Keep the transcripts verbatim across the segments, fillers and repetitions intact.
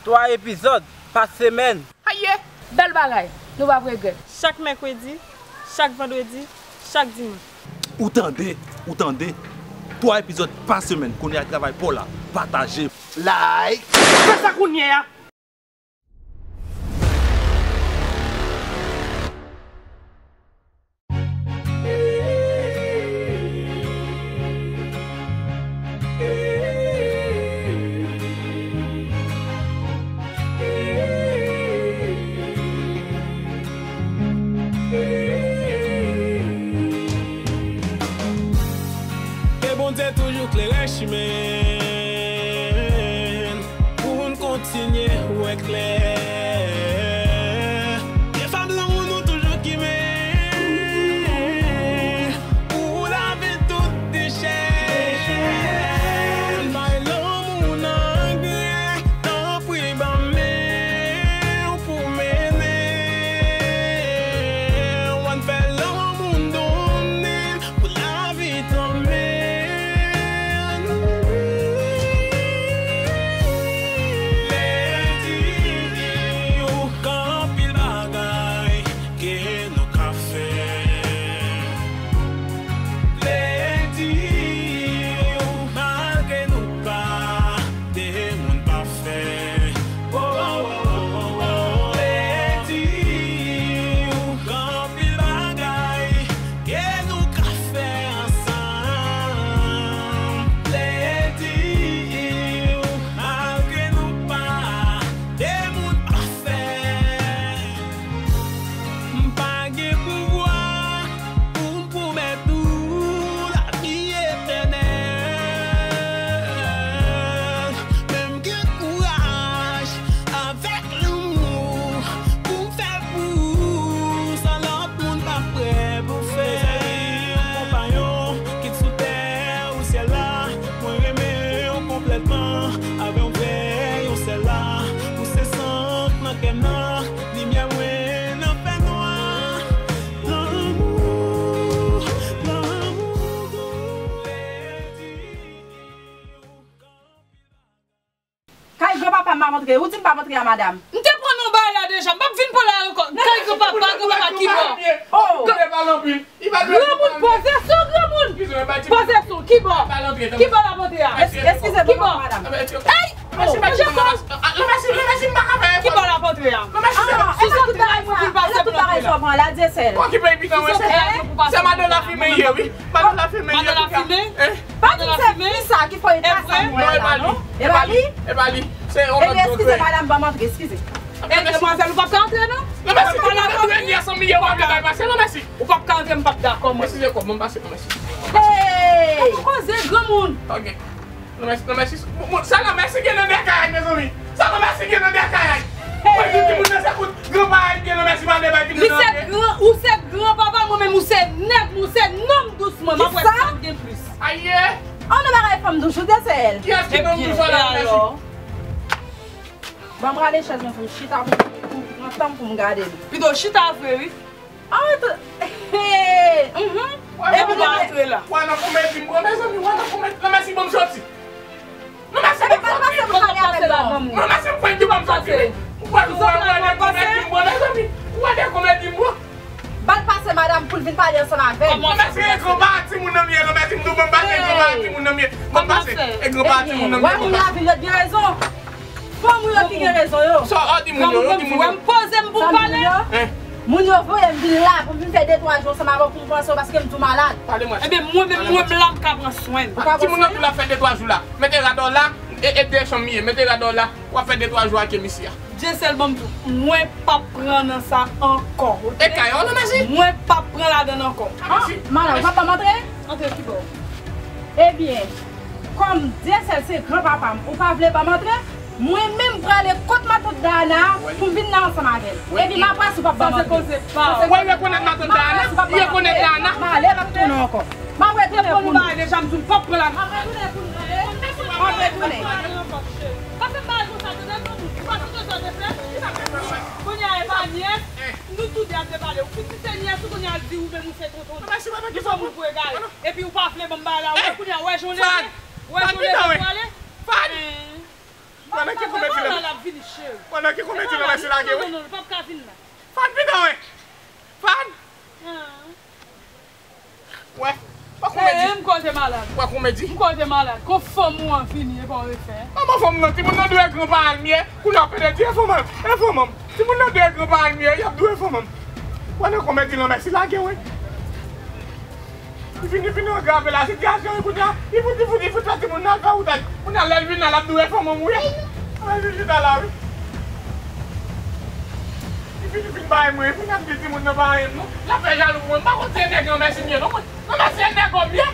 Twa epizòd pa semèn. Aye! Bèl bagay, nou p ap regrèt. Chak mèkredi, chak vandredi, chak dimanch. Ou tande, ou tande. Twa epizòd pa semèn, kounye a travay pa w la, pataje. Like. Fè sa kounye a! Ke Bondye toujou klere chimen n, pou n kontinye wè klè. Ke fab lanmou nou toujou kimen, pou lave tout dechè. Bay lanmou nan gren, tanpri ban men w pou mennen w. Ann fè lanmou n donnen pou lavi tanmen. Lè di yo, gen anpil bagay ke nou ka fè. Lè di yo, malgre nou pa de moun pafè. Oh, oh, oh, oh, oh. Lè di yo, gen anpil bagay ke nou ka fè ansanm. Lè di yo, malgre nou pa de moun pafè. M pa gen pouvwa pou m pwomèt ou lavi etènèl, men m gen kouraj avèk lanmou pou m fè l pou ou, sa lòt moun pa prè pou fè. Mezanmi, yon konpayon, kit sou tè ou syèl la, mwen renmen w konplètman, avè w m fè yon sèl la. Ou se sant nan kè m nan, limyè mwen nan fènwa. Lanmou, lanmou. Kay granpapa m ap antre. Ou di m p ap antre a, madanm? M te pran non bagay la deja. M p ap vin pale a ankò. Kay granpapa, granpapa ki bò? Oh! Granmoun, poze sou granmoun. Poze sou, ki bò? Ki bò l ap antre a? Eskize, ki bò? Madanm. Ey! Ki bò l ap antre a? Sou sa tout bagay mwen pou l pase pou l antre la. Sou sa tout bagay mwen pou l pase pou l antre la. Madan Lafime? Pa di m se fi sa ki fè eta sa mwen la, non? E pa li? E pa li? Se yon lòt bòdre. Eskize, madanm, ban m antre, eskize. E demwazèl, ou p ap ka antre, non? Non, mèsi, ou p ap ka antre, mèsi. Ou p ap ka antre, m p ap dakò, mwen. Eskize, kòman m pase, non, mèsi. Hey! Ou koze granmoun. Ok. Non, mèsi, non, mèsi. Sa la mèsi gen nan dèkayay, mezanmi. Sa la mèsi gen nan dèkayay. Mwen di timoun nan se kout granpapa ki gen nan mèsi, pa de bay timoun nan. Li se gran, ou se granpapa, mwen menm ou se nèg, ou se nonm dous mwen. M ap wè sa gen plis. Aye! An nou bagay fanm dous, ou de sèl. Kiyès ki nonm dous la, mèsi? Ban m rale chèz mwen pou m chita pou m pran tan m pou m gade l. Pito chita vre, wi. Ah, to-, hey, mhm. Epi nou pa antre la. Wè nan kòmedi m pran, mezanmi, wè nan kòmedi. Non, mèsi, ban m soti. Non, mèsi, ban m soti. Non, mèsi, ban m soti. Ou wè, ou wè, wè nan kòmedi m pran, mezanmi. Ou wè nan kòmedi m pran. Ba l pase, madanm, pou l vin pale ansanm avè m. Non, mèsi, e granpapa timoun nan m ye, non, mèsi, m tou ban m pase, e granpapa timoun nan m ye. Ban m pase, e granpapa timoun nan m ye. Wè, moun la vin, yo gen rezon. Fanm ou yo ki gen rezon yo. Sa w di moun yo, yo di moun yo. M poze m pou m pale. Moun yo voye m vin la pou m vin fè de twa jou ansanm avè w pou m pran swen w paske m tou malad. Pale mwen. Ebyen, mwen menm, mwen menm la m ka pran swen l. Timoun nan tou la fè de twa jou la. Mete rad w la, e, e de chanm ye. Mete rad w la, w ap fè de twa jou ak misye a. Dyesèl ban m di w, mwen p ap pran nan sa ankò, oke? E kay, oh, non, mèsi. Mwen p ap pran ladann ankò. Ah, mèsi. Madan, ou p ap ban m antre? Antre ki bò? Ebyen, kòm Dyesèl se granpapa m, ou pa vle ban m antre? Mwen menm prale kot matant Dayana pou m vin la ansanm avè l. Epi m ap wè si w p ap ban m antre. Sa se koze pa w. Wè, rekonèt matant Dayana, rekonèt Dayana. M ale, m ap tounen ankò. M ap retounen pou nou. Deja m di w m p ap pran la. M ap retounen pou nou. M ap retounen. Pase m bagay konsa, tande, granmoun. Ou pa konn sa w te fè? Kounye a, e pa nyès, nou tou de ap te pale. Ou fin di se nyès ou, kounye a di ou menm ou se tonton. Ki fè moun pou egare. Epi ou pa vle ban m bagay la. Ou wè kounye a, ou wè jan w leve? Ou wè jan w leve pou ale? Pandan ki konbyen ti lanmèsi lage wi. Non, non, non, non, li p ap ka vin la. Fan vin non wi. Fan. Ah. Wè, pa konbyen di. Eh, m kwè w te malad. Wè konbyen di. M kwè w te malad. Kon fanm ou an vini, e pa w refè. Manman fanm nan, timoun nan dwe gran pa al mye. Kounye a w pede di e fanm an. E fanm an. Timoun nan dwe gran pa al mye, y ap dwe e fanm an. Wè nan konbyen di lanmèsi lage wi. Li vin, li vin agrave la sitiyasyon wi kounye a. Li fout, li fout, li fout fè timoun nan fè woutay. Kounye a lè l vin la, l ap dwe e fanm an wi. Wè li vin chita la wi. Li vin, li vin bay mwen, pou n ap di timoun nan pa anyen non. L ap fè jalou pou mwen. M pa konn si e nèg lanmèsi m ye non mwen. Lanmèsi e nèg òm ye.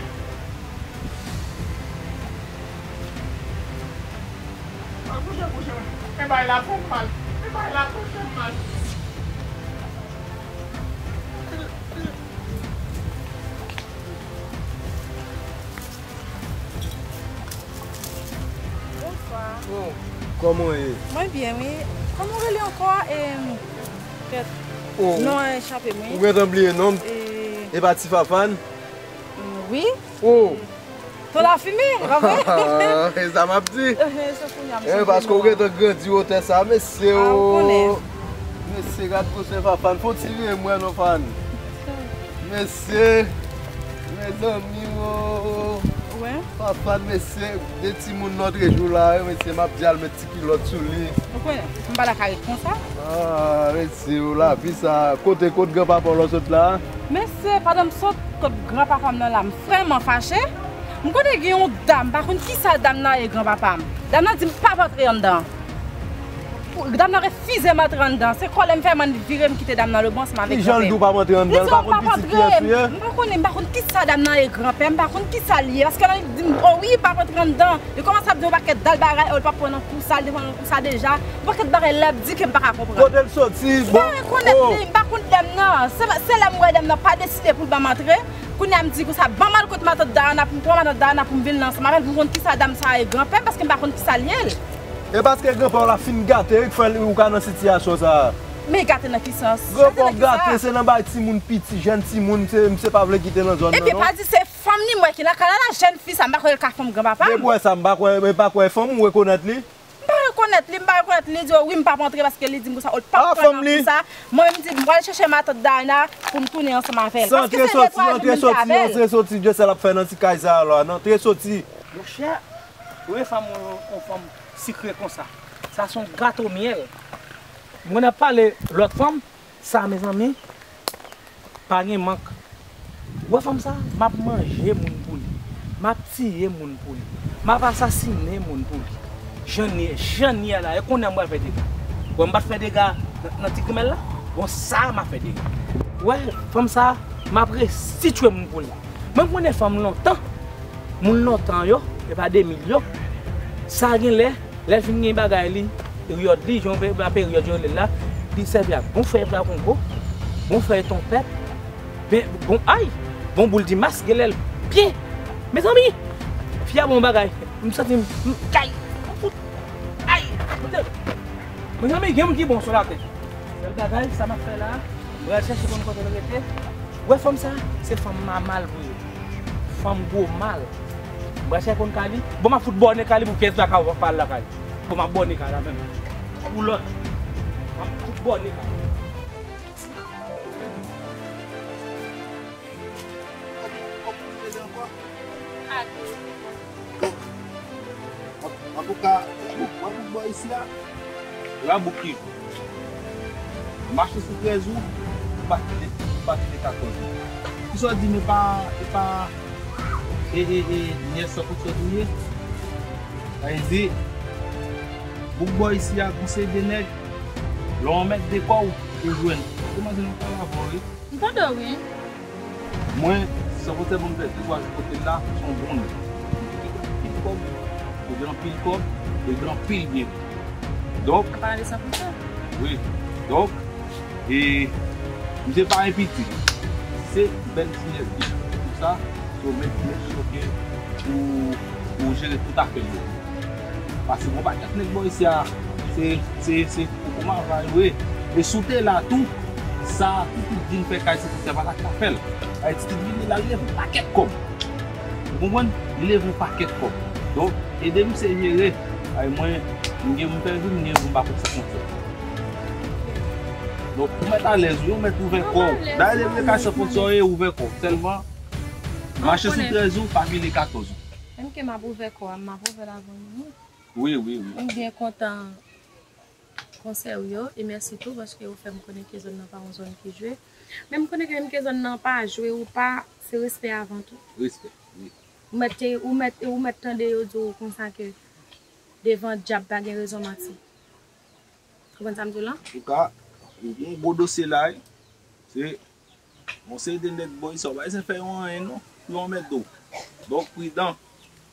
Al kouche, kouche. Men bay la fè m mal. Men bay la fè m mal. Bonswa. Oh, kòman w ye? Mwen byen, wi. Kòman w rele ankò a? Em, kèt. Oh, non an echape mwen. Ou gentan bliye non m? E pa Ti Fafan? Wi. Oh. Ton la fime, pa vre? E sa m ap di. Eh, se kounye a m sonje non. Paske w gentan grandi wotè sa, mesye. Ah, ou konnen. Mesye, gad gwosè Fafan. Fò w tire m wè non, Fafan. Mesye, mezanmi, o. Wè. Fafan, mesye, de timoun lòtrejou la, wi, mesye, m ap di al met ti kilòt sou li. Ou konnen, m pa ta ka ret konsa. Ah, mesye, o, lavi sa. Kote, kot granpapa w la sot la? Mesye, pandan m sot kot granpapa m nan la, m vrèman fache. M konnen gen yon dam, m pa konn kisa dam nan ye granpapa m. Dam nan di m pa p antre anndan. Dam nan refize m antre anndan. Se kòlè m fè m ann vire m kite dam nan lebon ansanm avèk granpè m. Kijan l di w pa p antre anndan? Li di m pa p antre. M pa konnen, m pa konn kisa dam nan ye granpè m, m pa konn kisa l ye. Paske lè li di m, o wi, pa p antre anndan. Li kòmanse ap di yon pakèt dal bagay, o, li p ap pran nan kou sa, li te pran nan kou sa deja. Yon pakèt bagay l ap di ke m pa ka konprann. Kote l soti? M pa rekonèt li, m pa konn dam nan. Se, se lè m wè dam nan pa deside pou l ban m antre. Kounye a m di konsa, ban m al kot matant Dayana, pou m pran matant Dayana pou m vin la ansanm avè l, pou m konn kisa dam sa a ye granpè m, paske m pa konn kisa l ye l. E paske granpè w la fin gate wi, k fè ou ka nan sitiyasyon sa a. Men gate nan ki sans? Granpè w gate, se nan bay timoun piti, jèn timoun, se, misye pa vle kite nan zòn nan non. Epi pa di se fanm li m wè ki nan kay la, la jèn fi sa, m pa kwè l ka fanm granpapa m. Depi w wè sa, m pa kwè, m pa kwè fanm ou rekonèt li. M pa rekonèt li, m pa rekonèt li, li di, o wi, m p ap antre paske li di m konsa, o, l p ap pran nan kou sa. Mwen menm, m di, m pral chèche matant Dayana pou m tounen ansanm avè l. Paske se de twa jou menm te avè l. Antre soti, antre soti, Dye sèl ap fè nan ti kay sa a la, antre soti. Monchè, ou wè fanm, yon fanm sikre konsa. Sa se yon gato myèl. Mwen ap pale lòt fanm, sa, mezanmi, pa gen mank. Ou wè fanm sa, m ap manje moun pou li. M ap tiye moun pou li. M ap asasinen moun pou li. Jan li ye, jan li ye la, e konnen m pral fè dega. Bon, m pa t fè dega nan, nan ti grimèl la. Bon, sa m ap fè dega. Ou wè fanm sa, m ap resi tchwe moun pou li. Mwen konnen fanm lontan. Moun lontan yo, e pa de mil yo. Sa gen lè, lè l fin gen bagay li, peryòd li, jan pe-, peryòd yo rele l la, li sèvi ak bon fèy dragongo, bon fèy twonpèt, ben, bon, ay, bon boul di mas, gen lè l byen. Mezanmi, fi a bon bagay. M santi m, m, kay, m fout, ay, mezanmi, gen moun ki bon sou latè. Bèl bagay, sa m ap fè la, m pral chèche konn kote l rete. Ou wè fanm sa, se fanm mamal pou yo. Fanm gwo mal. M pral chèche konn kay li. Bon, m ap fout bòne kay li pou pyès baka ou pa al lakay. Bon, m ap bòne kay la menm. Pou lòt. M ap fout bòne kay li. Antouka, w ap bouk, w ap bouk bò isi a. W ap bouk li. Mache sou trèz ou, ou pa kite, ou pa kite katòz ou. Kisa w di m e pa, e pa, e, e, e, nyès sa pou sòt ou ye? Sa vle di, bouk bò isi a, gon seri de nèg, lè w mèt de kò w, ou jwenn. Ou manzè nan pale avè w, wi. M tande w, wi. Mwen, san kontè bon m fè de twa jou kote m la, se yon bon nèg. Li gen anpil kòb, li gen anpil kòb, e li gen anpil byen. Donk, an palan de san pou san. Wi. Donk, e, misye pa enpitit. Se bèl ti nèg li. Pou sa, so make, make sure ke ou, ou jere tout afè l yo. Paske gon pakèt nèg bò isi a, se, se, se koko mava yo ye. E si w te la tou, sa Titit vin fè kay Titit la pa ta ka fè l. Ay, Titit vin li la, li leve yon pakèt kòb. Ou konprann? Li leve yon pakèt kòb. Donk, ede misye jere. Ay, mwen, M gen pou m fè vi m, m gen pou m pa fè sa konsa. Donk, ou mèt alèz, wi, ou mèt ouvè kò w. Dayè, depi se ka sa konsa w ye, ouvè kò w. Sèlman, mache sou trèz ou, pa vire katòz ou. Menm ke m ap ouvè kò a, m ap ouvè l avan nou. Wi, wi, wi. M byen kontan konsèy ou yo, e mèsi tou paske ou fè m konnen ke zòn nan pa yon zòn ki jwe. Men m konnen ke menm ke zòn nan pa jwe ou pa, se respè avan tou. Respè, wi. Ou mèt te, ou mèt, ou mèt tande yo di w konsa ke devan dyab pa gen rezon manti. Konprann sa m di w lan? Antouka, ou gon gwo dosye la, wi. Se yon seri de nèg bò isi, ou pa bezwen fè yo anyen non, pou yo anmède w. Donk, pridan.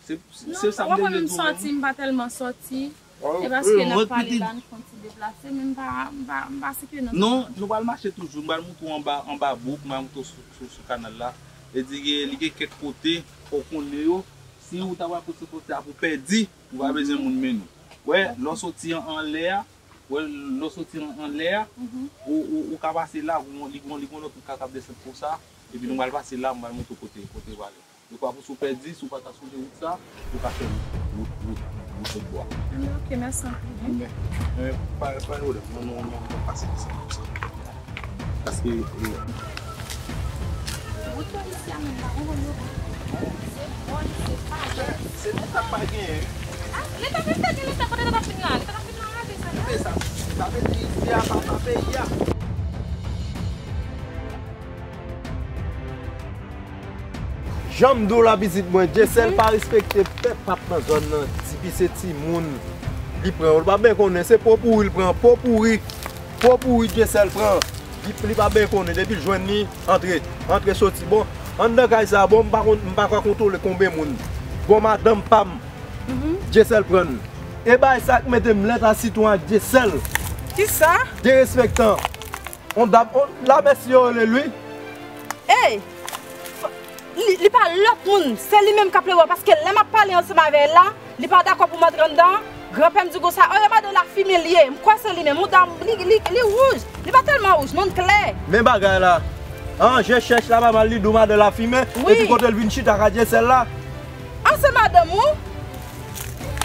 Se, se, se sa m te vle di w menm. M sòti, m pa tèlman sòti. Se paske n ap pale la, n fè yon ti deplase, men m pa, m pa, m pa sikire nan zòn nan. Non, nou pral mache toujou, m pral montre w anba, anba bouk, m pral montre w sou, sou, sou kanal la. E di, li gen kèk kote, fò w konnen yo. Si ou ta pral kote kote a pou pèdi, ou pa bezwen moun mennen w. Wè, lè w soti an, anlè a, wè, lè w soti an, anlè a, ou, ou, ou ka pase la, ou, li gon, li gon lòt wout ka, k ap desann konsa, epi nou pral pase la, m pral montre w kote, kote w prale. Dekwa pou si w pèdi, si w pa ta sonje wout sa, ou ka fè wout, wout, wout, wout lòt bò a. Anben, ok, mèsi anpil, wi. Men, men, pa, pa gen pwoblèm. Non, non, non, non, pase desann konsa. Paske, e, wout yo isi a menm pa gon moun yo bon. Se bon, se pa bon. Se leta pa genyen. Ah, leta, leta gen leta, kote leta fin la? Leta pa fin la, anraje sa, non? Koupe sa. Sa vle di isi a pa, pa peyi a. Jan m di w la, pitit mwen, Dyesèl pa respekte pèp p ap nan zòn nan. Dipi se timoun li pran yo, li pa byen konnen, se po pouri l pran, po pouri, po pouri Dyesèl pran. Li, li pa byen konnen, depi l jwenn li, antre, antre soti. Bon, anndan kay sa, bon, m pa konn, m pa ka kontwole konbyen moun. Bon, madanm pa m, Dyesèl pran l. E bagay sa k mete m lèt a sitwon ak Dyesèl. Kisa? Derespektan. On dam, on, lamèsi yo rele l, wi. Ey! Li, li pa lòt moun, se li menm k ap leve w, paske lè m ap pale ansanm avè l la, li pa dakò pou m antre anndan. Granpè m di konsa, oh, yo madan Lafimen li ye. M kwè se li menm, on dam, li, li, li wouj. Li pa tèlman wouj, non, l klè. Men bagay la. An, je chèch la pa mal, li di w madan Lafimen, epi kote l vin chita ak Dyesèl la? An, se madanm ou?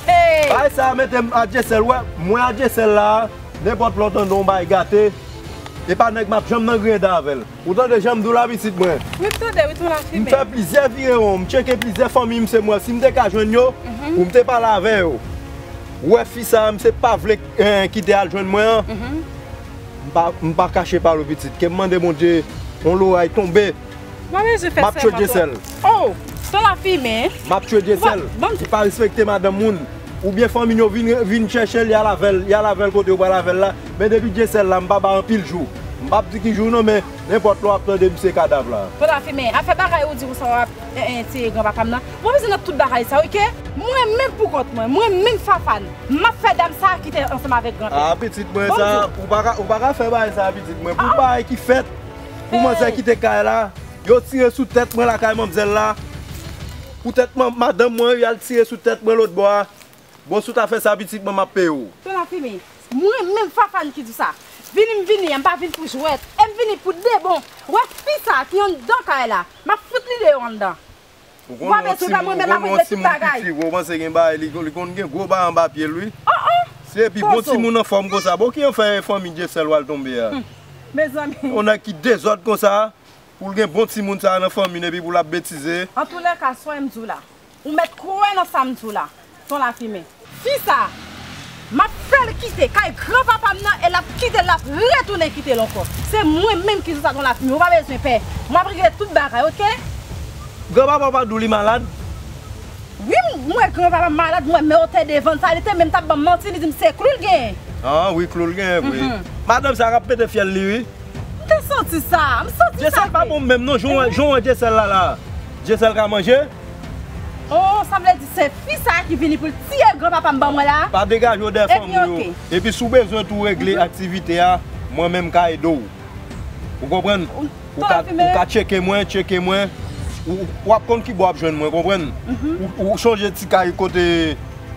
Hey! Bagay sa a mete m ak Dyesèl, wè, mwen ak Dyesèl la, nenpòt lè w tande yon bagay gate, e pa nèg m ap janm nan griyen dan avè l. Ou tande jan m di w la, pitit mwen? Wi, m tande, wi, ton Lafimen. M fè plizyè virewon, m tcheke plizyè fanmi m, se mwen, si m te ka jwenn yo, pou m te pale avè yo. Ou wè fi sa a, m se pa vle, eh, kite al jwenn mwen an. M pa, m pa kache pale w, pitit. Ke m mande Bondye, yon loray tonbe. M ap tchwe Dyesèl. Oh, ton Lafimen. M ap tchwe Dyesèl. Li pa respekte madanm moun. Oubyen fanmi n yo vin, vin chèche l, y al avè l, y al avè l kote yo pral avè l la. Men depi Dyesèl la, m pa bay anpil jou. M p ap di ki jou non, men nenpòt lè w ap tande m se kadav la. Ton Lafimen, afè bagay ou di konsa w ap, eh, eh, tiye granpapa m nan. Mwen bezwen nan tout bagay sa, oke? Mwen menm pou kont mwen, mwen menm Fafane, m ap fè dam sa kite ansanm avèk granpè. Ah, pitit mwen sa, ou pa ka, ou pa ka fè bagay sa, pitit mwen. Pou bagay ki fèt, pou manzè kite kay la, yo tire sou tèt mwen lakay manmzèl la. Poutèt man-, madanm mwen, y al tire sou tèt mwen lòt bò a. Bon, si w ta fè sa, pitit mwen, m ap peye w. Ton Lafimen, mwen menm Fafane ki di w sa. Vini m vini, m pa vin pou jwèt. E m vini pou de bon. Wè fi sa ki anndan kay la, m ap fout li deyò anndan. Ou pa bezwen pa mwen menm ap regle tout bagay. Ou panse gen bagay, li, li konn gen gwo bagay anba pye l, wi. Oh, oh. Se epi bon timoun anfòm konsa. Bon, ki afè fanmi Dyesèl w al tonbe a? Mezanmi. Yon nèg ki dezòd konsa, pou l gen bon timoun sa nan fanmi l, epi pou l ap betize. Antoulèka, sa m di w la. Ou mèt kwè nan sa m di w la, ton Lafimen. Fi sa, m ap fè l kite kay granpapa m nan e l ap kite l, l ap retounen kite l ankò. Se mwen menm ki di w sa, ton Lafimen, ou pa bezwen pè. M ap regle tout bagay, oke? Granpapa w pa di w li malad? Wi, m wè granpapa m malad, m wè men w te devan sa, li te menm t ap ban m manti, li di m se klou l genyen. Ah, wi, klou l genyen vre. Madanm sa k ap pete fyèl li, wi. M te santi sa, m santi sa. Dyesèl pa bon menm non, jan w wè, jan w wè Dyesèl la la. Dyesèl ka manje? Oh, sa vle di se fi sa ki vini pou l tiye granpapa m ban mwen la? Pa degaje w dèyè fanmi w. Epi si w bezwen tou regle aktivite a, mwen menm m ka ede w. Ou konprann? Ou ka, ou ka tcheke mwen, tcheke mwen. Ou, w ap konn ki bò w ap jwenn mwen, konprann? Ou, ou chonje ti kay kote,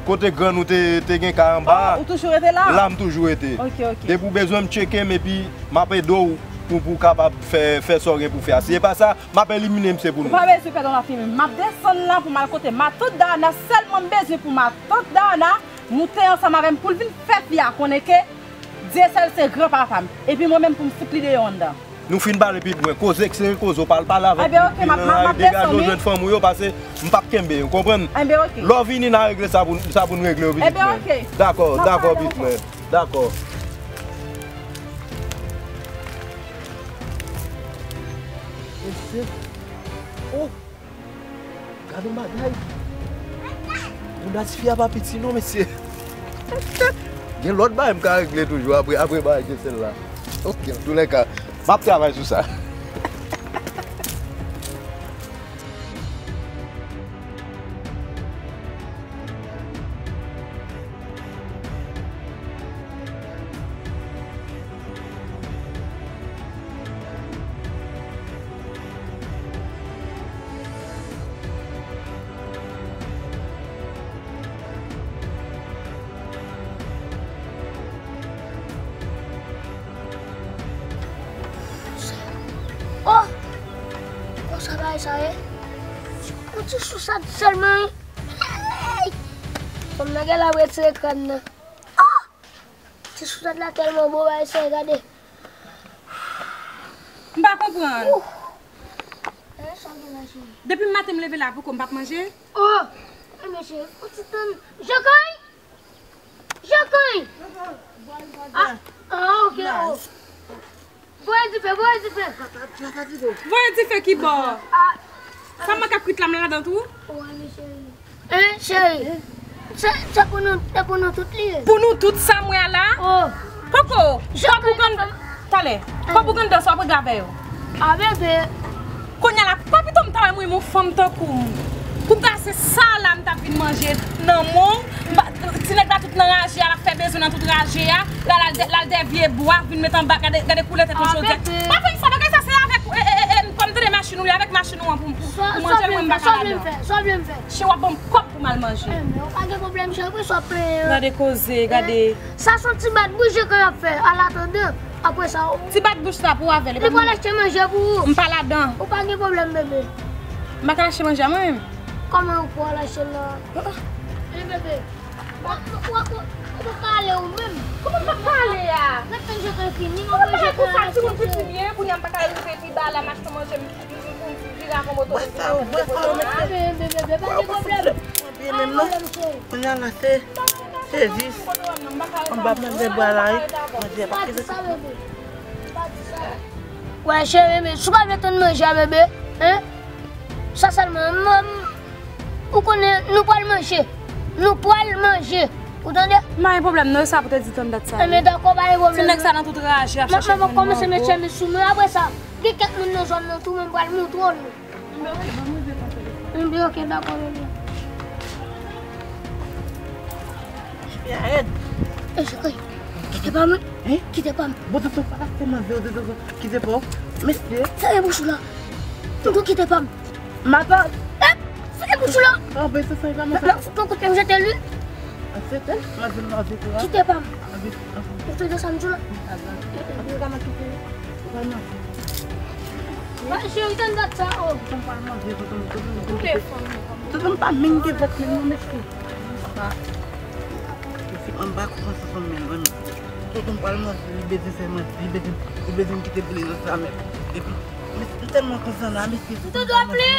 kote grann ou te, te gen kay anba a? Oh, ou toujou rete la? La m toujou rete. Ok, ok. Depi w bezwen m, tcheke m, epi m ap ede w pou, pou w kapab fè, fè sa w gen pou fè a. Si se pa sa, m ap elimine misye pou nou. Ou pa bezwen pè ton Lafimen. M ap desann la pou m al kote matant Dayana, sèlman m bezwen pou matant Dayana. Moute ansanm avè m pou l vin fè fi a konnen ke Dyesèl se granpapa m. Epi mwen menm pou m fout li deyò anndan. Nou fin pale pi lwen. Koze k se koze, w pral pale avèk li. Enben, oke, m ap, m ap, m ap desann, wi. Degaje w jwenn fanmi w yo, pase m p ap kenbe yo, konprann? Enben, oke. Lè w vini, n a regle sa pou, sa pou n regle yo, pitit mwen. Enben, oke. Dakò, dakò, pitit mwen. Dakò. Mesye. Oh! Gade yon bagay. Bouda tifi a pa piti non, mesye. Gen lòt bagay m ka regle toujou apre, apre bagay Dyesèl la. Oke, antoulèka, m ap travay sou sa. Oh! Konsa bagay sa ye? Yon ti sousad sèlman, wi. Hey! Fanm nan genlè ap retire kràn nan. Oh! Ti sousad la tèlman bon, bagay sa, gade. M pa konprann. Ouh. Eh, sa gen la, cheri. Depi maten m leve la, poko m p ap manje? Oh! Eh, mesye, ou ti tann. Jokay! Jokay! Ah, ah, ok, oh. Voye dife, voye dife. Voye dife ki bò? Ah. Sa manke ap kwit la, m ladan tou? Wi, cheri. Hein, cheri? Se, se pou nou, se pou nou tout li ye. Pou nou tout sa m wè a la? Oh. Poko, kòb ou konn, talè, kòb ou konn danse w ap regle avè yo. A bebe. Kounye a la, pa pito m ta wè m renmen yon fanm tankou w. Pou m ta se sa la, m t ap vin manje nan men w. M pa, ti nèg la tout nan raje a, l ap fè bezwen nan tout raje a. La, l al dè, l al dèyè vye bwa, vin met anba, gade, gade koulè tèt yon chodyè. Pa fè m sa, bagay sa se avèk, e, e, e, e, kòm tande machin ou, li avèk machin ou an pou, pou manje l, mwen m pa ka ladan. Sa w vle m fè? Sa w vle m fè? Cheri, w ap ban m kòb pou m al manje. Enben, ou pa gen pwoblèm, cheri, pou sa w plenyen an. Gade koze, gade. Sa se yon ti bat bouch Jokay ap fè, al atandan. Apre sa, ou... Ti bat bouch la pou w avè l, li pral achte manje pou ou. M pa ladan. Ou pa gen pwoblèm, bebe. M pa ka achte manje a mwen menm. Kòman ou pral achte l la? Wi, bebe. Ou, ou, ou, ou pa ka ale ou menm. Kòman m pa ka ale a? Ret tann Jokay fini, m ap manje pou sa, timoun piti m ye, kounye a m pa ka rive pi ba la, m achte manje m. Bwè sa, bwè sa, mesye. Bwè, ou fout byen menm non. Kounye a la se, se jis. Anba manje bwa la, wi. Manje a pa rive. Wè, cheri, men si w pa vle tann manje a, bebe, hein? Sa sèlman, m, m, ou konnen, nou pral manje. Nou pral manje. Ou tande? M pa gen pwoblèm non, e sa pou te di tann dat sa. Enben, dakò, pa gen pwoblèm. Ti nèg sa nan tout raje ap chache moun mango. M ap kòmanse met chemiz sou mwen, apre sa. Gen kèk moun nan zòn nan tou, men m pral montre w nou. Enben, oke, ban m rive pran telefòn. Enben, oke, dakò, bebe. Epi a rèd. E, Jokay, kite pa m wi. Hein? Kite pa m. Bon, tonton, pa kite manze, tonton, kite pa w. Mesye. Fèmen bouch ou la. Tonton, kite pa m. Matant. Eh, fèmen bouch ou la. An, ben, se sa, e pa matant. Nan, nan, fè yon kout pye m jete l wi. An, se tèl, manze, manze, tou a. Kite pa m. Ou tande sa m di w la? Ou pa manje. Cheri, tann dat sa, oh. Tonton, m pral manje, tonton, tonton, tonton, tonton, m pa menm gen vant menm non, mesye. Anba kòmanse fanm menm, menm. Tonton, m pral manje, li bezwen fè manje, li bezwen, li bezwen kite pou li nan sa menm. Epi, mesye, m tèlman kontan la, mesye. Tonton, ap li.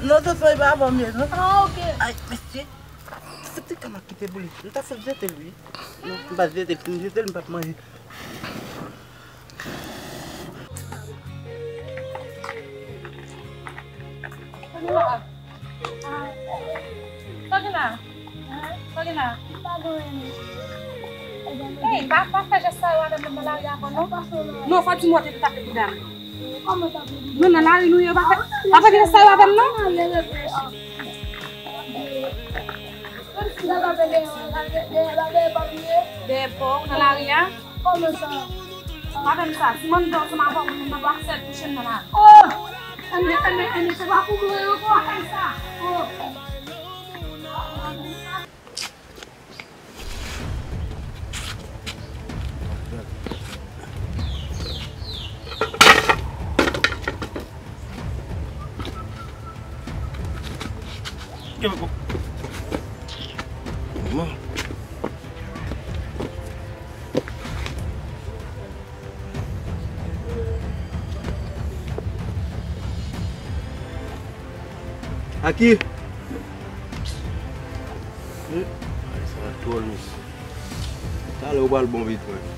Non, tonton, e pa avè w m ye non. Ah, ok. Ay, mesye. Fouti kama kite pou li. M ta fè jete l wi. Non, m pa jete l, si m jete l, m p ap manje. Sa gen la? Sa gen la? Ey, pa, pa fè jès sa yo avè m nan lari a ankò non. Non, fò di m wè w te tou ta fè bouda m. Non, nan lari nou ye, pa fè, pa fè jès sa yo avè m non. Dèyè pa w nan lari a? Kòman sa? Pa fè m sa. Si m anndan ansanm avè w, m nan dwa sèl touche m nan lari. Oh! Enben, enben, enben, se pa pou mwen ankò, pa fè m sa. Oh! Bon. Aki? Hmm? Ay, sa dwòl, mesye. Talè ou pral bon vit, mwen.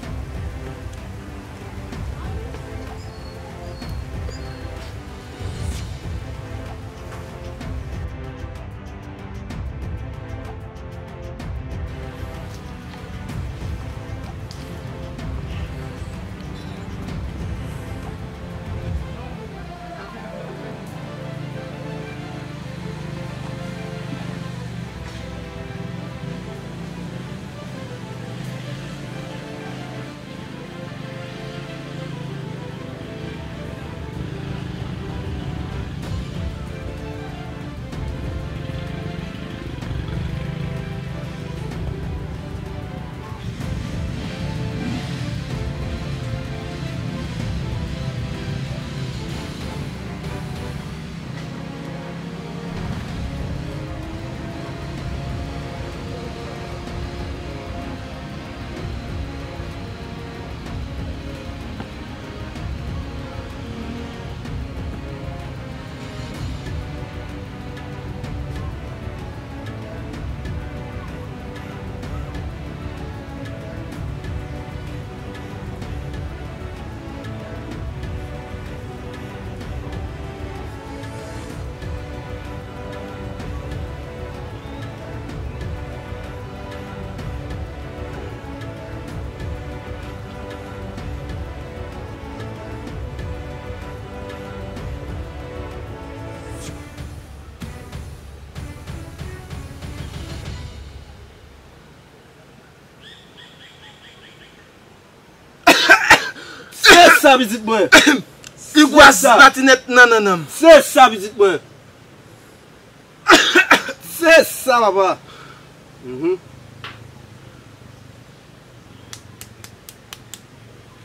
Se sa, pitit mwen. Li gwaz sa. Patinèt nan nannan m. Se sa, pitit mwen. Se sa, papa. Mhm.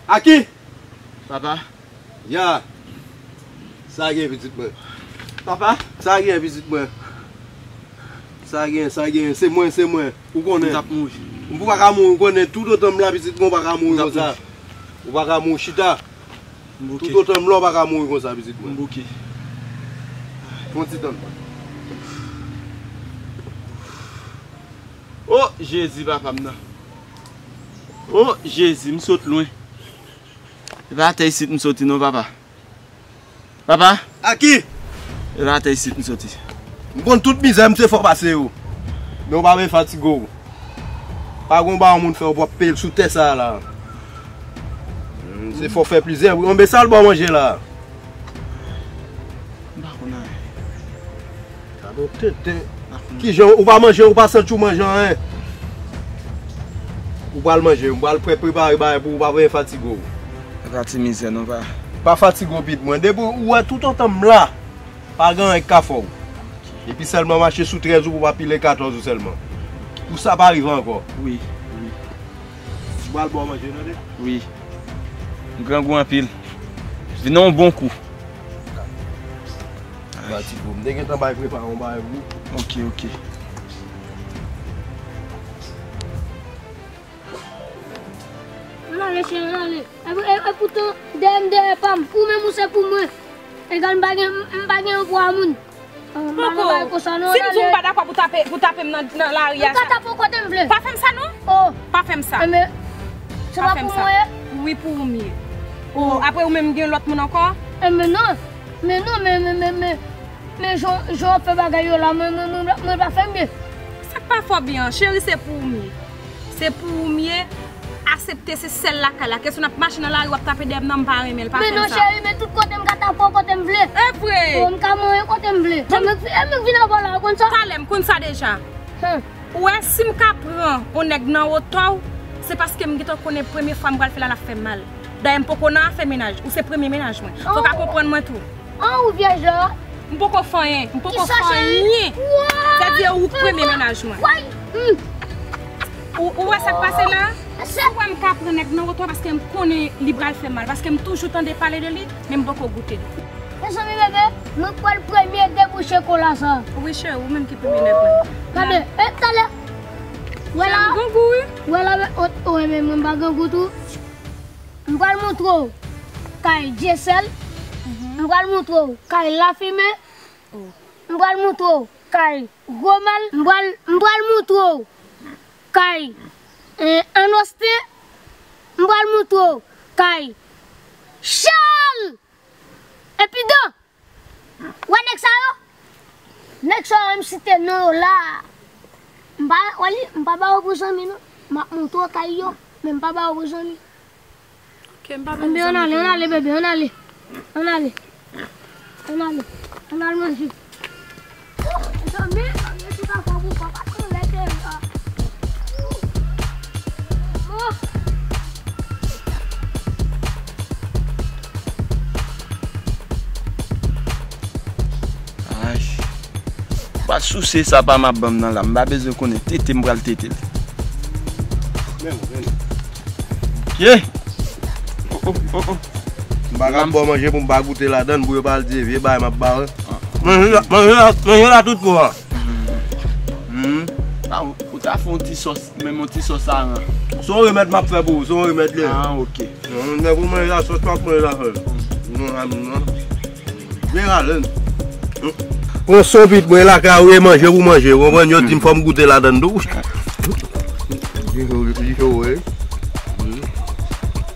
Aki? Papa. Ya. Sa gen, pitit mwen. Papa. Sa gen, pitit mwen. Sa gen, sa gen. Se mwen, se mwen. Ou konnen. M t ap mouri. M pa ka mouri, ou konnen. Toutotan m la, pitit mwen, ou pa ka mouri konsa. Ou pa ka mouri, chita. M bouke. Toutotan m la, ou pa ka mouri konsa, pitit mwen. M bouke. Fè yon ti tann. O Jezi, papa m nan. O Jezi, m sot lwen. E pa atè isit m soti non, papa. Papa. Aki? E pa atè isit m soti. M konn tout mizè m se fò pase yo. Men ou pa vle fatige w. Pa gon bagay moun fè w p ap peye l sou tè sa a la. Hmm, se fò fè plizyè. Bon, men sa l ba w manje la. M pa konn anyen. Gade yon tenten. Kijan ou pa manje, ou pa santi w manje anyen? Ou pral manje, ou pral pre-, prepare bagay pou ou pa vle fatige w. E pa ti mizè non, pa. Pa fatige w, pitit mwen. Depi ou wè toutotan m la, pa gen anyen k ka fè w. Epi sèlman mache sou trèz ou pou w pa pile katòz ou sèlman. Pou sa pa rive ankò. Wi, wi. M pral ba w manje, tande? Wi. M grangou anpil. Vin yon bon kou. Ba ti gwo. M te gentan bay prepare yon bagay pou ou. Ok, ok. M ale, cheri, m ale. E, e, e poutan, dèyè m, dèyè pa m. Ou menm, ou se pou mwen. Egal, m pa gen, m pa gen yon pwa moun. Poko. Si m di w m pa dakò pou tape, pou tape m nan, nan lari a, sa. M ka tape w kote m vle. Pa fè m sa non. Oh. Pa fè m sa. Enben, se pa pou mwen ye? Wi, pou ou m ye. Oh, apre ou menm gen lòt moun ankò? Enben non. Men non, men, men, men, men, men jan, jan w ap fè bagay yo la, mwen, mwen, mwen, mwen pa fè m byen. Sa k pa fè w byen an, cheri, se pou ou m ye. Se pou ou m ye. Aksepte se sèl lakay la. Kesyon ap mache nan lari, w ap tape dèyè m nan, m pa renmen l, pa fè m sa. Men non, cheri, men tout kote m ka tape w kote m vle. E vre? Oh, m ka manyen kote m vle. Bon. E mwen k vin avè w la, ou konn sa? Talè, m konn sa deja. Ou wè, si m ka pran yon nèg nan wotè w, se paske m gentan konnen premye fwa m pral fè l la, l ap fè m mal. Dayè, m poko nan afè mennaj. Ou se premye mennaj mwen. Fò w ka konprann mwen tou. An, ou vyèj la? M poko fè anyen. M poko fè anyen. Sètadi ou k premye mennaj mwen. Ou, ou wè sa k pase la? Si w wè m ka pran nèg nan wotè w, paske m konnen li pral fè mal. Paske m toujou tande pale de li, men m poko goute li. Mezanmi, bebe, mwen pral premye debouche kola sa. Wi, cheri, ou menm ki premye nèg mwen. Gade, e, talè. Wè la. Cheri, m grangou, wi. Wè la, men, o, o, men mwen pa grangou tou. M pral montre w kay Dyesèl. M pral montre w kay Lafimen. Oh. M pral moutre w kay Romal, m pral, m pral moutre w kay, eh, Anosten, m pral moutre w kay Chal epi Dan. Wè nèg sa yo? Nèg sa yo, m site non yo la. M pa, wè li, m pa ba yo pou zanmi non. M ap moutre w kay yo, men m pa ba yo pou zanmi. Ok, m pa ba yo pou zanmi. Ann ale, ann ale, bebe, ann ale. Ann ale. Ann ale. Ann al manje. Zanmi, zanmi, si pa fò pou pa, pa tande tè la. Oh. Ay. Ou pa souse sa pa m ap ban m nan la. M pa bezwen konnen. Tete m pral tete l. Men, men. Ye! Oh, oh, oh, oh. M pa ka ba w manje pou m pa goute ladann, pou yo pa al di e vye bagay m ap ba w. Manje la, manje la, manje la tout bon a. Hmm. Ah, ou, ou ta fè yon ti sòs, menm yon ti sòs aran. Se yon remèd m ap fè pou ou, se yon remèd li ye. Ah, ok. Hmm, lè pou manje la sòs, pa manje la sòs. Non, non, non. Byen rale. Pran son pit mwen lakay ou e manje pou manje, ou konprann? Yo di m fò m goute ladann tou. Di cho, di cho, wi.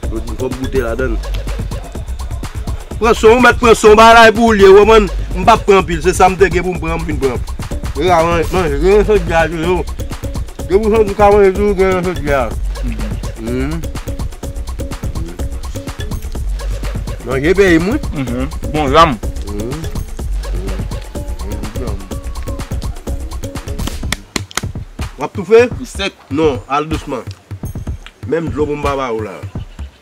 Yo di m fò m goute ladann. Pran son, ou mèt pran son, bagay la e pou ou l ye, ou konprann? M p ap pran anpil, se sa m te gen pou m pran, m fin pran. E la, manje, manje, gen yon sòt dja toujou. Depi w santi w ka manje toujou, gen yon sòt dja. Hmm. Manje peyi m, wi. Mhm. Bon, zanm. W ap toufe? Li sèk. Non, al dousman. Menm dlo pou m pa ba ou la.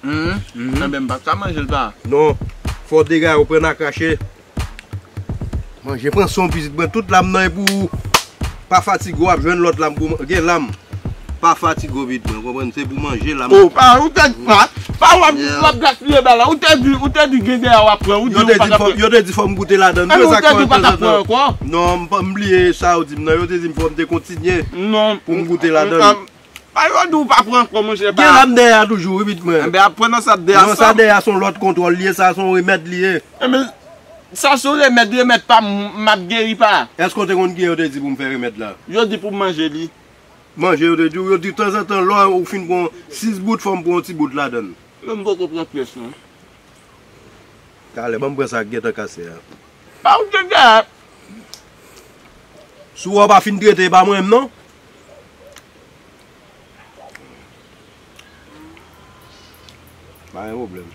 Mhm. Mhm. Enben, m pa ka manje l pa. Non, fò dega yo pran nan krache. Manje, pran son pitit, pran tout lam nan e pou ou. Pa fatige w ap jwenn lòt lam pou gen lam. Pa fatige w pitit mwen, konprann, se pou manje lam. Oh, pa, ou te, pa, pa w ap, w ap gaspiye bagay la. Ou te di, ou te di gen dèyè w ap pran, ou di ou pa t ap pran. Yo te di fò m goute ladann. Yo te di ou pa t ap pran ankò. Non, m pa, m bliye sa yo di m nan. Yo te di m fò m te kontinye pou m goute ladann. Pa yo di ou pa pran ankò, monchè, pa. Gen lam dèyè a toujou, wi, pitit mwen. Enben, ap pran nan sa dèyè a. Non, sa dèyè a se yon lòt kontwòl li ye, sa se yon remèd li ye. Enben, sa se yon remèd, remèd pa m, m ap geri pa. Èske w te konn kijan yo te di pou m fè remèd la? Yo di pou m manje li. Manje, yo te di w, yo di tanzantan, lè w fin pran sis bout, fò m pran yon ti bout ladann. Men m poko pran pyès, non. Talè, ban m pran sa k gentan kase a. Pa ou te dèyè. Si w wè w pa fin trete, e pa mwen menm, non. Pa gen pwoblèm.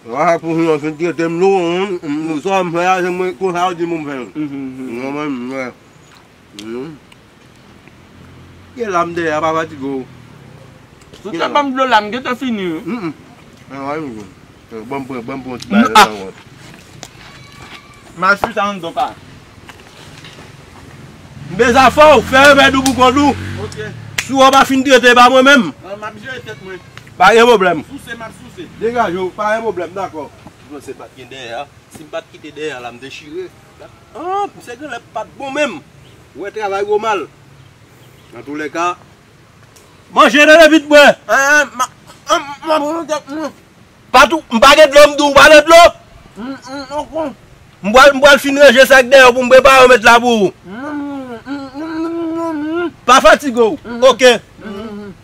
Sa pou fin, fin trete m tou, sa m fè a, se mwen, konsa yo di pou m fè l. Mhm, mhm. Mwen menm, mwen. Mhm. Gen lam dèyè a, pa fatige w. Si w te ban m dlo la, m gentan fini, wi. Mm, mm. Ann, ann, ann. Ban m pran, ban m pran ti bagay la ankò. M al chita anndan pa. M bezwen fè w fè remèd ou pou kont ou. Ok. Si w pa fin trete, e pa mwen menm. An, m ap jere tèt mwen. Pa gen pwoblèm. Souse, m ap souse. Degaje w, pa gen pwoblèm, dakò. Mwen se pa t gen dèyè a. Si m pa t kite dèyè a la, m dechire. Ah, misye genlè pa t bon menm. Ou wè travay yo mal. Antoulèka, manje tande pitit mwen. Ah, ma, ah, ma, bon, tèt mwen. Pa tou, m pa gen dlo, m di w pa gen dlo. Mm, mm, ok. M pral, m pral fin ranje sa k dèyè w pou m prepare yon mèt la pou ou. Mm, mm, mm, mm, mm, mm. Pa fatige w. Mm. Ok. Mm, mm, mm.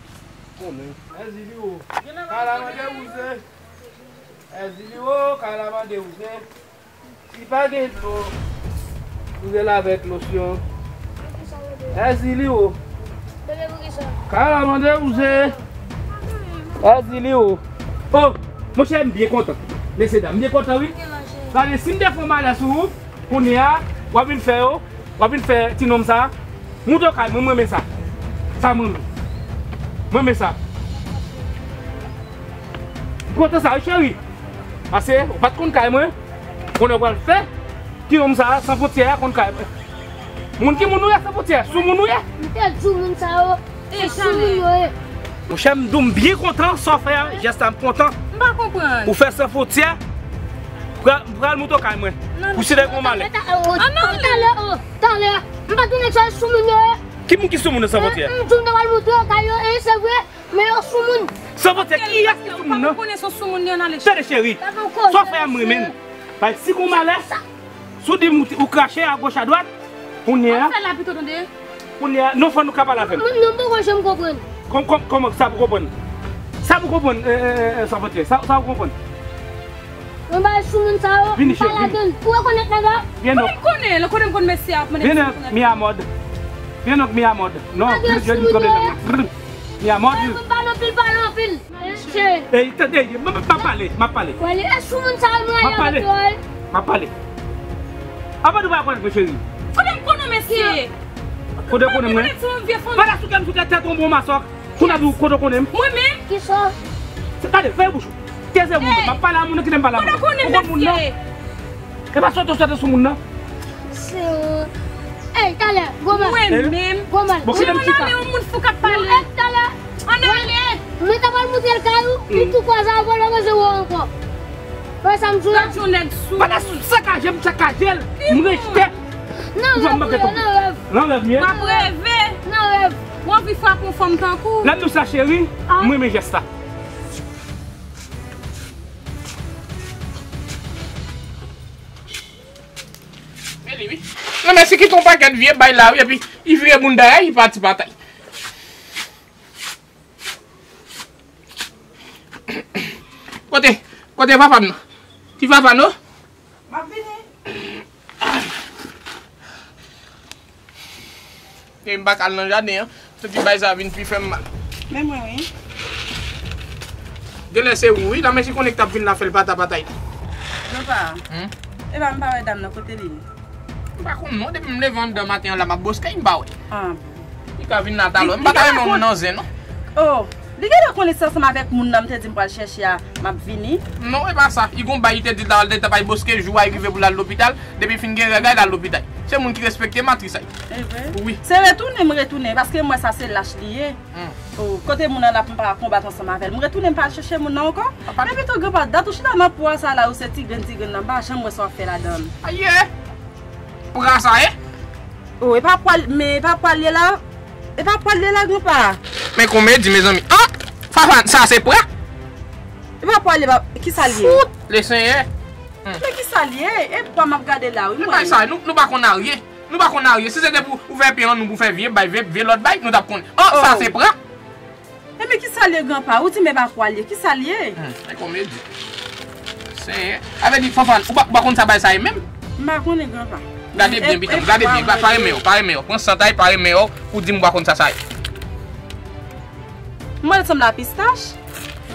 Konnen. Èzili o. Kay la mande wouze. Èzili o, kay la mande wouze. Si pa gen dlo, wouze l avèk losyon. Èzili o. Kay la mande wouze. Èzili o. Oh, monchè, m byen kontan. Mesyedam, m byen kontan, wi. Gade, si m te fè yon malè sou ou, kounye a, w ap vin fè yo. W ap vin fè ti nonm sa. Moute kay mwen, mwen renmen sa. Sa mwen renmen. Mwen renmen sa. M kontan sa wi, cheri. Pase ou pa t konn kay mwen. Konnen w pral fè ti nonm sa, San Fwontyè a konn kay mwen. Moun ki moun ou ye, San Fwontyè? Sou moun ou ye? M te di w moun sa yo. Se sou moun yo ye. Monchè, m di w m byen kontan sa w fè a, jès la m kontan. M pa konprann. Ou fè San Fwontyè, pral, pral moute kay mwen. Pou si lè gon malè. Talè, talè, talè. M pa tounen sa sou moun yo ye. Ki moun ki sou moun nan San Fwontyè? M di w m te pral moute kay yo, e se vre, men yo sou moun. San Fwontyè, kiyès ki sou moun nan? Tande cheri, sa w fè a m renmen l. Bay si gon malè. Si w di m ou krache agoch adwat, kounye a. Fè la pito tande. Kounye a, non, fò nou ka pale avè m. Mwen, non, m poko janm konprann. Kòm, kòm, kòman sa pou konprann? Sa pou konprann, e, e, e, e, sa pou konprann. Mwen ba sou moun sa yo, vini, cheri, vini. Ou rekonèt nèg la? Vini, non. Mwen konnen, lè konnen m konn mesye a ap mande. Vini, mi amor. Vini, non, mi amor. Non, vini, vini, vini, vini. Mi amor. Mwen pa nan pil, pa nan pil. Ey, tande, m ap pale, m ap pale. Wale, e sou moun sa yo m rayi avèk yo, ey. M ap pale. Apa nou pa konn mwen, cheri? Kote m konnen w, mesye? Kote w konnen mwen? Kote ti moun vye fanm? Pala sou kè m, sou kè tèt ou, bon masòk. Kounye a di w kote w konnen m? Mwen menm? Kisa? Gade, fèmen bouch ou. Tèze moun, m ap pale a moun nan, kite m pale a moun nan. Ou konn moun nan? E pa sòt ou sòt sou moun nan. Se, ey, talè, gwo mal. Mwen menm. Gwo mal. Bon, kite m chita. Mwen nan men yon moun fou k ap pale. Ey, talè. Ann ale. Mwen ta pral montre l kay ou, li tou kwaze avè w, l pa bezwen wè w ankò. Wè sa m di w la? Gad yon nèg sou. Pandan sakaje m, sakaje l, m rejte. Nan rèv, nan rèv. Nan rèv, m ye. W ap reve. Nan rèv. W anvi frape yon fanm tankou. Lè m di w sa, cheri, m renmen jès la. Men li, wi. Non, men si kite yon pakèt vye bay la, wi, epi li vire bounda, li pati batay. Kote, kote papa m nan? Ti papa nou? M ap vini. E m pa ka al nan jaden an. Santi bay sa vin pi fè m mal. Men mwen wi. Genlè se ou wi, la men si konnen k t ap vin la fè l pata patay. Grandpa. Hmm? Epa m pa wè dam nan kote li ye. M pa konn non, depi m leve anndan maten an la m ap boske, m pa wè. Ah bon. Li ka vin la talè. M pa ta renmen moun nan zen non. Oh, li genlè konnen se ansanm avèk moun nan m te di m pral chèche a, m ap vini. Non, e pa sa. Li gon bay li te di l ta al detan pa l boske jou a, li rive pou l al lopital. Depi l fin gen règ a, l al lopital. Se moun ki respekte matris a. E vre? Wi. Se retounen m retounen, paske m wè sa se lach li ye. Hmm. Oh, kote moun nan la pou m pa konbat ansanm avè l. M retounen m pa al chèche moun nan ankò. Papa. Men pito grandpa, dat ou chita nan pwa sa la, ou se ti grenn, ti grenn nan, m pa janm wè sa w ap fè ladan l. Aye! Pwa sa ye? Oh, e pa pwa l, men e pa pwa l ye la. E pa pwa l ye la, grandpa. Men komedi, mezanmi. An! Fafan, sa se pwa? E pa pwa l ye, pa, kisa l ye? Fout! Le Senyè. Hmm. Men kisa l ye? E pwa m ap gade la, wi, mwen. Men bay sa, nou, nou pa konn aryen. Nou pa konn aryen. Si se te pou ouvè pye an nou pou fè vye bay, vye, vye lòt bay, nou t ap konnen. Oh, sa se pwa? Ebyen, kisa l ye, grandpa? Ou di m e pa pwa l ye. Kisa l ye? Hmm, e komedi. Senyè. Sa vle di, Fanfan, ou pa, ou pa konn sa bay sa ye menm? M pa konnen, grandpa. Gade byen, pitit, gade byen. Pa renmen yo, pa renmen yo. Pran sant ay, pa renmen yo, pou di m ou pa konn sa sa ye. M wè l sanble a pistach.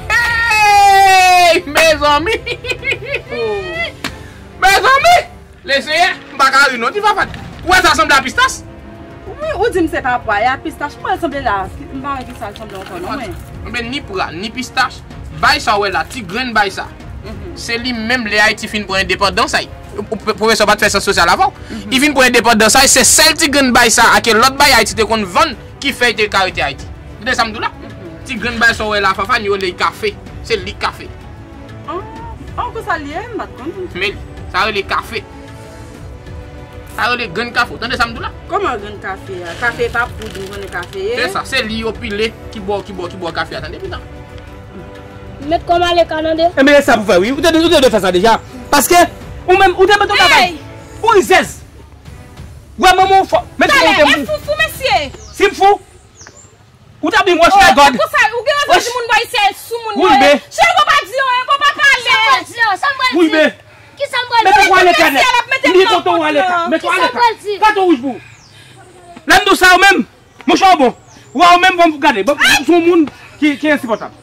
Hey! Mezanmi! Oh. Mezanmi! Le Senyè, m pa ka ri non, ti Fafan. Ou wè sa sanble a pistach? Wi, ou di m se pa pwa, e a pistach. M wè l sanble la. M pa wè kisa l sanble ankò non, mwen. Enben, ni pwa, ni pistach. Bay sa w wè la, ti grenn bay sa. Mhm. Se li menm lè Ayiti fin pran endepandans ay. Ou, ou, pwofesè pa t fè syans sosyal avè w. Mhm. Li vin pran endepandans ay, se sèl ti grenn bay sa, ak lòt bay Ayiti te konn vann, ki fè l te ka rete Ayiti. Tande sa m di w la? Mhm. Ti grenn bay sa w wè la, Fafan, yo rele l kafe. Se li k kafe. An, an, konsa l ye, m pa t konn. Men, sa rele kafe. Sa rele grenn kafe. Ou tande sa m di w la? Kòman grenn kafe a? Kafe pa poud, m konnen kafe ye. Se sa, se li yo pile ki bò, ki bò, ki bò kafe a. Tande, pitit. Met kòm ale ka tande. Enben, e sa pou fè, wi. Ou te, ou te dwe fè sa deja. Paske, ou menm, ou te mete yon bagay. Ou rizèz. Wè, manman, ou fò. Men si ou te fou, fou, mesye. Si m fou, ou t ap di m wòch la gòd. Konsa, ou gen rezon di moun bò isi a sou moun yo. Wi, men. Chè, ou pa di anyen, ou pa pale. Sa m pral di, sa m pral di. Wi, men. Kisa m pral di? Mete w alèkè nèt. M di kote w alèkè. Mete w alèkè. Katon wouj pou ou. Lè m di w sa yo menm. Monchè, w bon. Wè, ou menm, bon, gade. Bon, se yon moun ki, ki ensipòtab.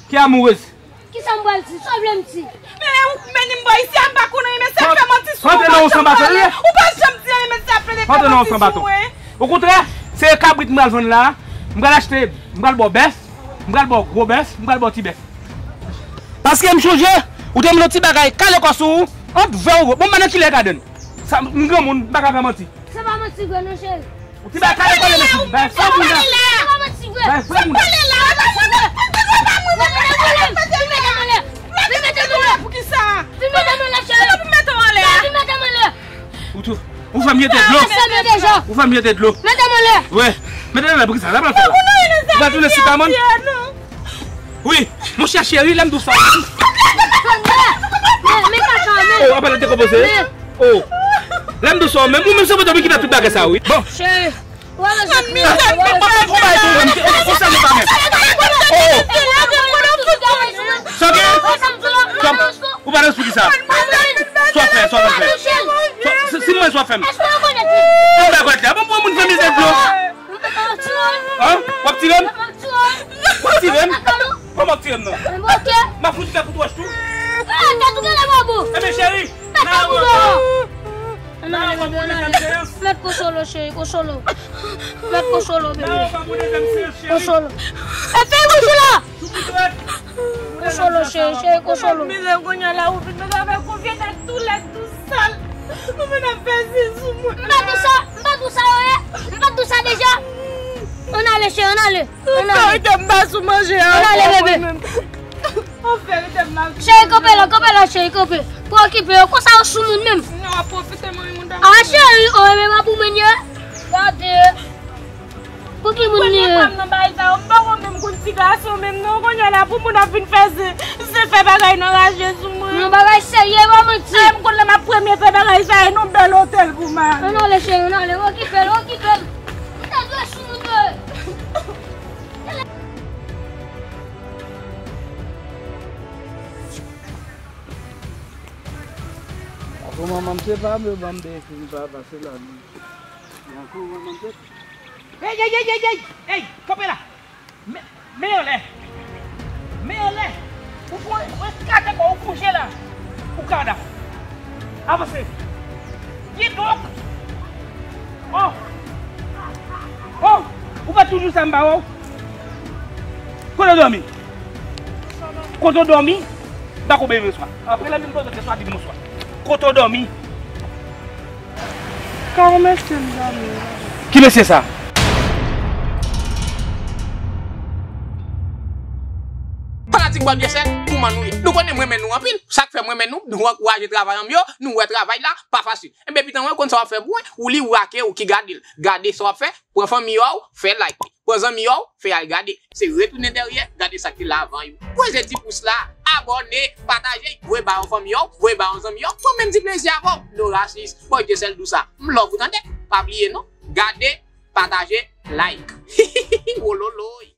Ki amourez. Kisa m pral di? Sa w vle m di? Men ou k mennen m bò isi a, m pa konn anyen, men se ap fè manti sou mwen, ou pa janm di anyen, ou pa janm di anyen, men se ap plede fè manti sou mwen. Okontrè, se kabrit m pral vann la, m pral achte, m pral ba w bèf, m pral ba w gwo bèf, m pral ba w ti bèf. Paske m chonje, ou te mete yon ti bagay kale kò sou ou, ant vè w, bon, m pa nan kilè gadèn. Sa, m granmoun, m pa ka fè manti. Se pa manti vre non, cheri. Ou ti bay kale kole mesye. Bay fè moun nan. Bay fè moun nan. Ou tou, ou fè m jete dlo. Ou fè m jete dlo. Wi. Mete nan men pou ki sa? Sa pral fè la. Ou va tounen sou kabann. Wi, monchè cheri, lè m di w sa. Oh, apa l dekonpoze? Oh. Lè m dous ou menm, ou menm se pou dòmi ki fè tout bagay sa, wi. Bon. Cheri, ou pa bezwen plere. Ou pa bezwen plere, ou pa bezwen plere. Ou sèl ou pa menm. Oh, oh. Sa w gen? Ou pa nan sou ki sa? Sa w fè, sa w fè? Si, si mwen sa w fè m. Ou pa kwè la. Bon, pou moun fè mizè dlo. An? W ap tire m? W ap tire m? Kòman w ap tire m nan? M ap fout kè kout wòch tou. Ebyen, cheri, nan Mèt Kocholo, cheri, Kocholo. Mèt Kocholo, bebe. Kocholo. E fè wouj la! Kocholo, cheri, cheri, Kocholo. Mizè kounye a la, ou vin mete avèk yon vye nèg tou lèd, tou sal. Ou vin ap fè zen sou mwen. M pa di sa, m pa di sa, yo ye. M pa di sa deja. Ann ale, cheri, ann ale. Ann ale. Verite, m pa sou manje a. Ann ale, bebe. An verite, m pa sou manje a. Cheri, kanpe la, kanpe la, cheri, kanpe. Pa okipe yo, konsa yo sou moun menm. Non, w ap pwofite, mwen, moun pa. A, cheri, o, e menm a pou mwen ye. Gade. Pou ki moun li ye? Premye fwa m nan bagay sa yo, m poko menm konn ti gason menm non, kounye a la pou moun ap vin fè zen, zen fè bagay nan raje sou mwen. Yon bagay serye, pa manti. Ay, m konn lè m ap premye fè bagay sa, e nan bèl otèl pou m ale. Ann ale, cheri, ann ale, okipe l, okipe l. Ou te dwe sou moun yo. Ako manman m se pa m yo ban m defi m pa pase la non. Ako manman m se Ey, ey, ey, ey, ey, ey, kanpe la. Men, men anlè. Men anlè. Ou pran, ou ekate kò, ou bouje la. Ou ka da. Avanse. Kidonk. Oh. Oh. Ou pa toujou sa m ba w. Kote w dòmi? Kote w dòmi? M pa konn byen bonswa. Apre lè m vin poze w kesyon, di m bonswa. Kote w dòmi? Ka yon mesye m dòmi. Ki mesye sa? Fanatik Bòdyesèl, kouman nou ye? Nou konnen m renmen nou anpil. Sa k fè m renmen nou, nou ankouraje travay an m yo, nou wè travay la pa fasil. Enben, pitan mwen konn sa w ap fè pou mwen, ou li ou rake, ou ki gade l. Gade sa w ap fè, pran fanmi a w, fè like li. Pran zanmi a w, fè y al gade. Se retounen dèyè, gade sa k te la avan yo. Peze ti pous la, abòne, pataje, voye ba yon fanmi a w, voye ba yon zanmi a w, pran menm ti plezi avè w. Norasis, Bòdyesèl di w sa. M love ou tande, pa bliye non. Gade, pataje, like. Wololoy.